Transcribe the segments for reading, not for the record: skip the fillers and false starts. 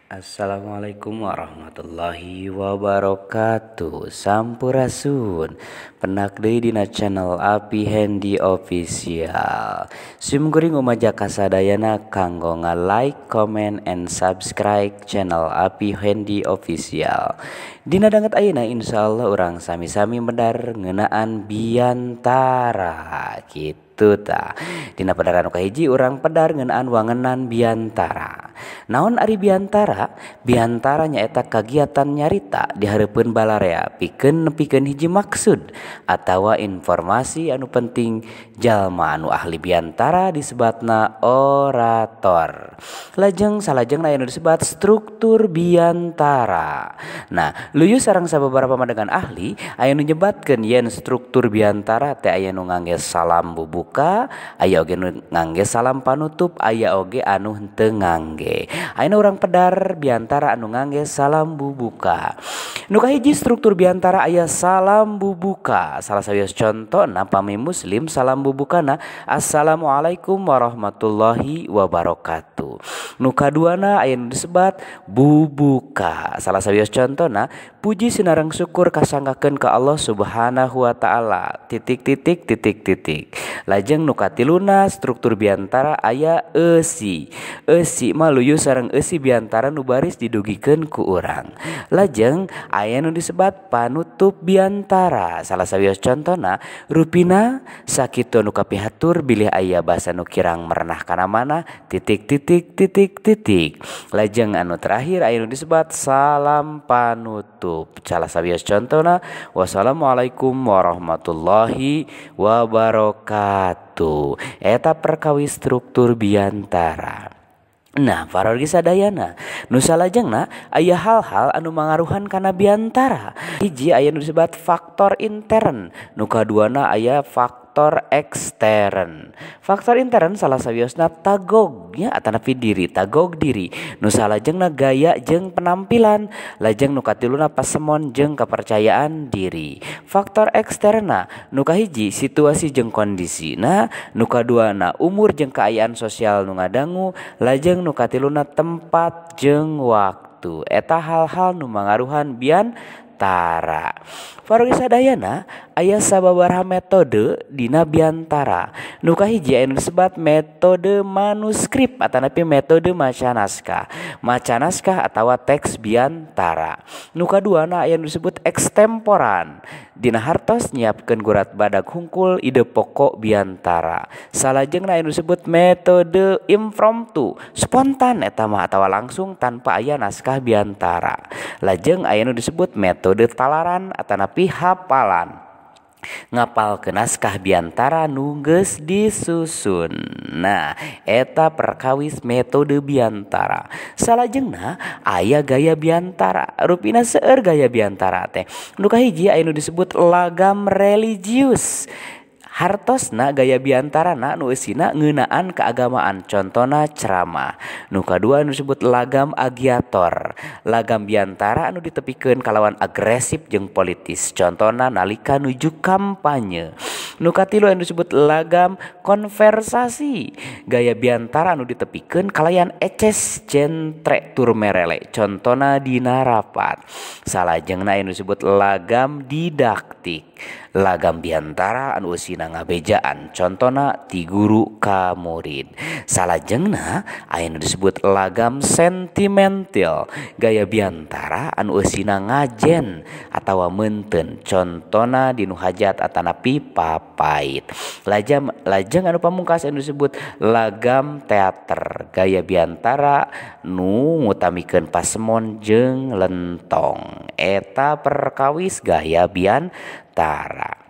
Assalamualaikum warahmatullahi wabarakatuh. Sampurasun. Penak deui dina channel Api Hendy Official. Sim kuring umajak kasadayana kanggo nga-like, comment, and subscribe channel Api Hendy Official. Dina danget ayeuna insyaallah urang sami-sami medar ngeunaan biantara kitu tah. Dina pedaran nu kahiji urang pedar ngeunaan wangenan biantara. Naon ari biantara? Biantara nyaeta kagiatan nyarita di hareupeun balarea pikeun nepikeun hiji maksud atawa informasi anu penting. Jalma anu ahli biantara disebatna orator. Lajeng salajengna anu disebat struktur biantara. Nah, luyu sareng sababaraha pamadegan ahli aya nu nyebatkeun yen struktur biantara teh aya nu ngangge salam bubuka, aya oge nu ngangge salam panutup, aya oge anu henteu ngangge. Ayeuna urang pedar biantara anu ngangge salam bubuka. Nu kahiji struktur biantara aya salam bubuka. Salah sawios contona pami muslim salam bubukana assalamualaikum warahmatullahi wabarakatuh. Nu kaduana aya nu disebat bubuka. Salah sawios contona puji sinareng syukur kasanggakeun ka Allah Subhanahu wa taala titik titik titik titik. Lajeng nu katiluna struktur biantara aya eusi. Eusi mah luyu sareng eusi biantara nu baris didugikeun ku urang. Lajeng aya nu disebat panutup biantara. Salah sawios contona rupina sakitu nu kapihatur bilih aya basa nu kirang merenah kana mana titik titik titik titik. Lajeng anu terakhir aya nu disebat salam panutup. Salah sawios contona wassalamualaikum warahmatullahi wabarakatuh. Eta perkawis struktur biantara. Nah, parorgi sadayana nu salajengna aya hal-hal anu mangaruhan kana biantara. Hiji aya nu disebat faktor intern, nu kaduana aya faktor ekstern. Faktor intern salah sawiosna tagognya atanapi diri, tagog diri. Nu salajengna gaya jeung penampilan, lajeng nu katiluna pasemon jeung kepercayaan diri. Faktor eksterna nu kahiji situasi jeung kondisina, nu kaduana umur jeung kaayaan sosial nu ngadangu, lajeng nu katiluna tempat jeung waktu. Eta hal-hal nu mangaruhan biantara. Parorgi sadayana aya sababaraha metode dina biantara. Nu kahiji aya nu disebat metode manuskrip atanapi metode maca naskah. Maca naskah atawa teks biantara. Nu kaduana aya nu disebut ekstemporan. Dina hartos nyiapkeun gurat badag hungkul ide pokok biantara. Salajengna aya nu disebut metode impromptu, spontan eta mah atawa langsung tanpa aya naskah biantara. Lajeng aya nu disebut metode talaran atanapi hapalan, ngapal ke naskah biantara nu geus disusun. Nah, eta perkawis metode biantara. Salajengna aya gaya biantara. Rupina seueur gaya biantara teh. Nu kahiji aya nu disebut lagam religius. Hartosna gaya biantarana nu eusina ngeunaan keagamaan, contona ceramah. Nu kadua nu disebut lagam agiator. Lagam biantara anu ditepikeun kalawan agresif jeung politis, contona nalika nuju kampanye. Nu katilu anu disebut lagam konversasi. Gaya biantara anu ditepikeun kalayan eces jentre tur merele, contona dina rapat. Salajengna anu disebut lagam didaktik. Lagam biantara anu eusina ngabejaan, contona ti guru ka murid. Salajengna aya nu disebut lagam sentimental. Gaya biantara anu eusina ngajen atawa meunteun, contona dinu hajat atanapi papait. Lajeng anu pamungkas anu disebut lagam teater. Gaya biantara nu ngutamikeun pasemon jeung lentong. Eta perkawis gaya biantara.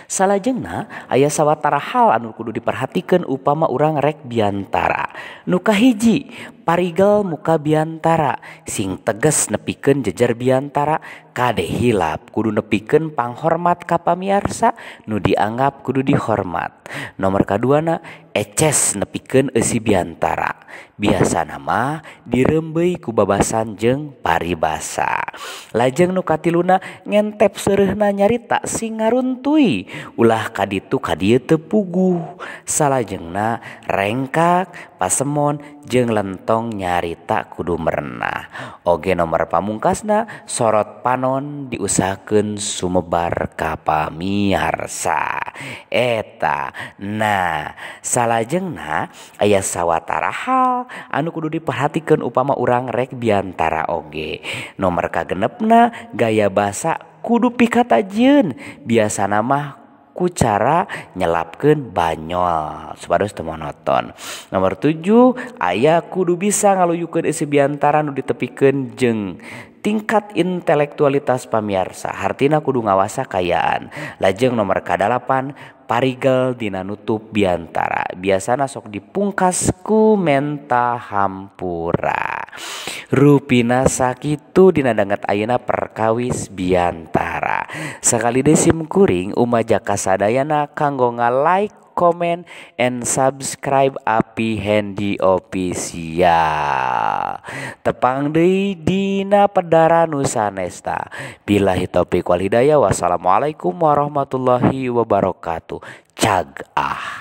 Salajengna aya sawatara hal anu kudu diperhatikeun upama urang rek biantara. Nu kahiji, parigel muka biantara, sing tegas nepikeun jejer biantara, kade hilap kudu nepikeun panghormat ka pamiarsa nu dianggap kudu dihormat. Nomor kaduana eces nepikeun eusi biantara. Biasana mah dirembeuy ku babasan jeung paribasa. Lajeng nu katiluna ngentep seureuhna nyarita sing ngaruntui, ulah kaditu kadieu teu puguh. Salajengna rengkak Pasemon jeung lentong nyarita kudu merenah. Oge nomor pamungkasna sorot panon diusahakeun sumebar ka pamiarsa. Eta nah salajengna aya sawatara hal anu kudu diperhatikeun upama urang rek biantara oge. Nomor kagenepna gaya basa kudu pikatajieun, biasana mah ku cara nyelapkeun banyol supados teu monoton. Nomor 7 aya kudu bisa ngaluyukeun eusi biantara nu ditepikeun jeung tingkat intelektualitas pamiarsa, hartina kudu ngawasa kayaan. Lajeng nomor ka-8 parigel dina nutup biantara, biasana sok dipungkas ku menta hampura. Rupina sakitu dina danget ayeuna perkawis biantara. Sakali deui sim kuring umaja kasadayana kanggo nga-like, comment, and subscribe Api Hendy Official. Tepang deui dina pedara nu sanesta. Billahi taufik wal hidayah. Wassalamualaikum warahmatullahi wabarakatuh. Cag ah.